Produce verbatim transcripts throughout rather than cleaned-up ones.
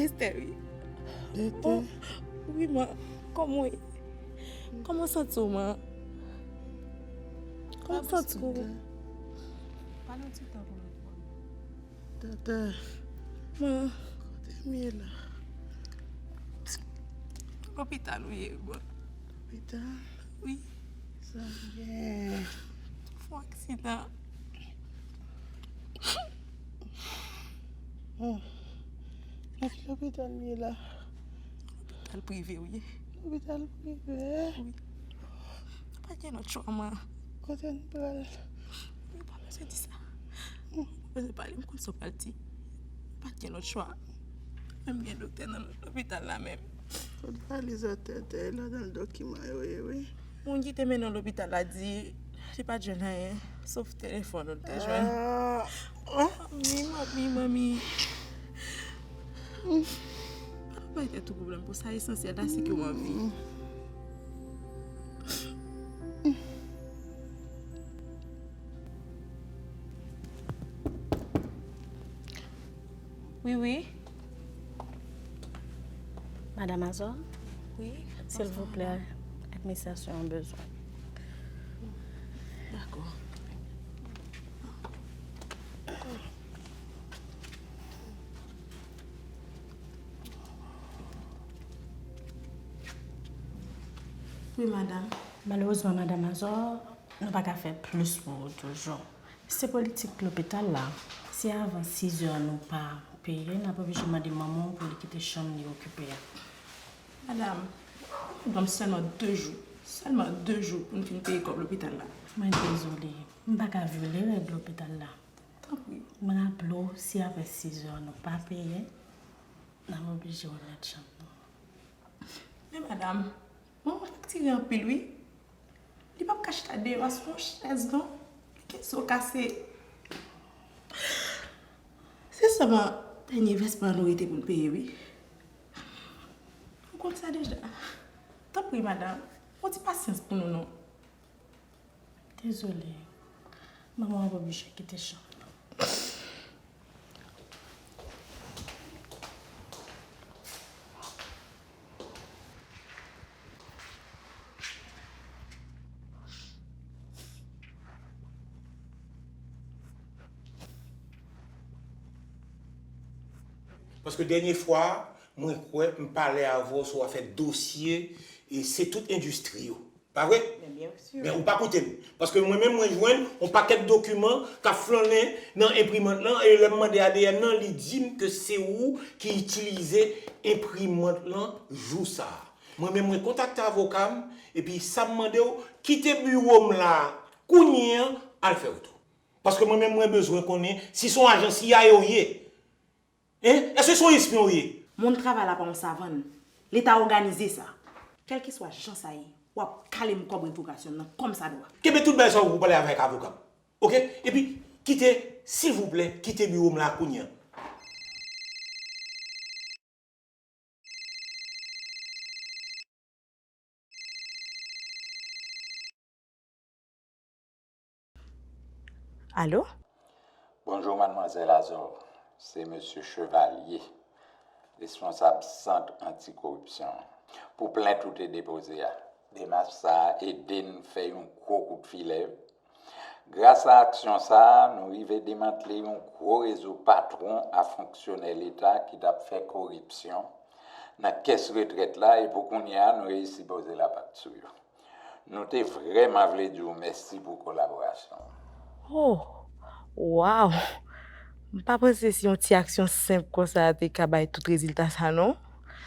Esther, wi. Tete. Oh, wi, man. Kòman w ye? Kòman w santi w, man? Kòman w santi w? Pa nan ti tan pou nou pran. Tata. Man. Kote m ye la? Lopital ou ye, bro. Lopital? Wi. Sa m gen? Fon aksidan. Hmm. Nan ki lopital m ye la? Lopital prive, wi. Lopital prive? Wi. Nou pa gen lòt chwa, man. Kote n pral? Nou pa bezwen di sa. Ou pa bezwen pale, m konn sa w pral di. Nou pa gen lòt chwa. Menm gen doktè nan lopital la menm. Kot valiz atè, atè, e ladan l dokiman yo ye, wi. Moun ki te mennen w lopital la di li pa t jwenn anyen, sof telefòn ou l te jwenn. Ah, ah. Manmi, manmi, manmi. Pa bay tèt ou pwoblèm pou sa, esansyèl la se ke w an vi. Wi, wi. Madam Azor? Wi, silvouplè, administrasyon an bezwen. Dakò. Wi, madanm. Malerezman, madanm Azor, nou pa ka fè plis pou ou toujou. Se politik lopital la. Si avan sizè nou pa peye, n ap oblije mande manman w pou li kite chanm li okipe a. Madanm, ou ban m sèlman de jou. Sèlman de jou pou n fin peye kòb lopital la. Mwen dezole. M pa ka vyole règ lopital la. Tanpri. M raple w, si apre sizè nou pa peye, n ap oblije remèt chanm nou. Men madanm, manman faktire anpil wi. Li p ap ka chita deyò a sou yon chèz non. Li gen zo kase. Se sèlman dènye vèsman nou rete pou n peye wi. Ou konn sa deja. Tanpri madanm, yon ti pasyans pou nou non. Dezole, manman w ap oblije kite chanm nan. Paske dènye fwa, mwen kwè m pale avè w sou afè dosye e se tout endistri yo. Pa vre? Men byen si. Men ou pa koute m. Paske mwen menm, mwen jwenn yon pakèt dokiman k ap flannen nan enprimant lan, e lè m mande A D N nan, li di m ke se ou ki itilize enprimant lan jou sa a. Mwen menm, mwen kontakte avoka m, epi sa m mande w, kite biwo m la kounye a, al fè wout ou. Paske mwen menm, mwen bezwen konnen si se yon ajan C I A w ye. Hein? Èske se yon espyon w ye? Monn travay la pa yon savann. Leta òganize sa. Kèlkeswa jan sa ye, w ap kale m kòb revokasyon m nan kòmsadwa. Kenbe tout bagay sa w pou w pale avèk avoka m. Oke? Epi, kite, silvouplè, kite biwo m la kounye a. Alo? Bonjou, madmwazèl Azor. Se mesye Chevalier, responsab Sant Antikoripsyon an. Pou plent ou te depoze a, demach sa a ede n fè yon gwo kout filè. Gras a aksyon sa a, nou rive demantle yon gwo rezo patwon a fonksyonè leta ki t ap fè koripsyon nan kès retrèt la, e pou kounye a, nou reyisi poze lapat sou yo. Nou te vrèman vle di w mèsi pou kolaborasyon w. Oh, waw! M pa panse si yon ti aksyon senp konsa te ka bay tout rezilta sa non.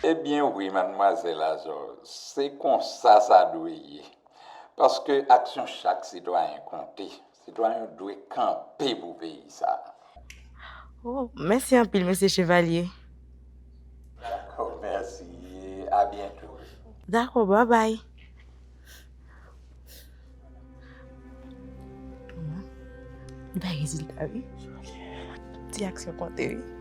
Ebyen wi, madmwazèl Azor, se konsa sa dwe ye. Paske aksyon chak sitwayen konte. Sitwayen yo dwe kanpe pou peyi sa a. Oh, mèsi anpil, mesye Chevalier. Dakò, mèsi. A byento. Dakò, babay. Li bay rezilta, wi. Ti aksyon konte, wi.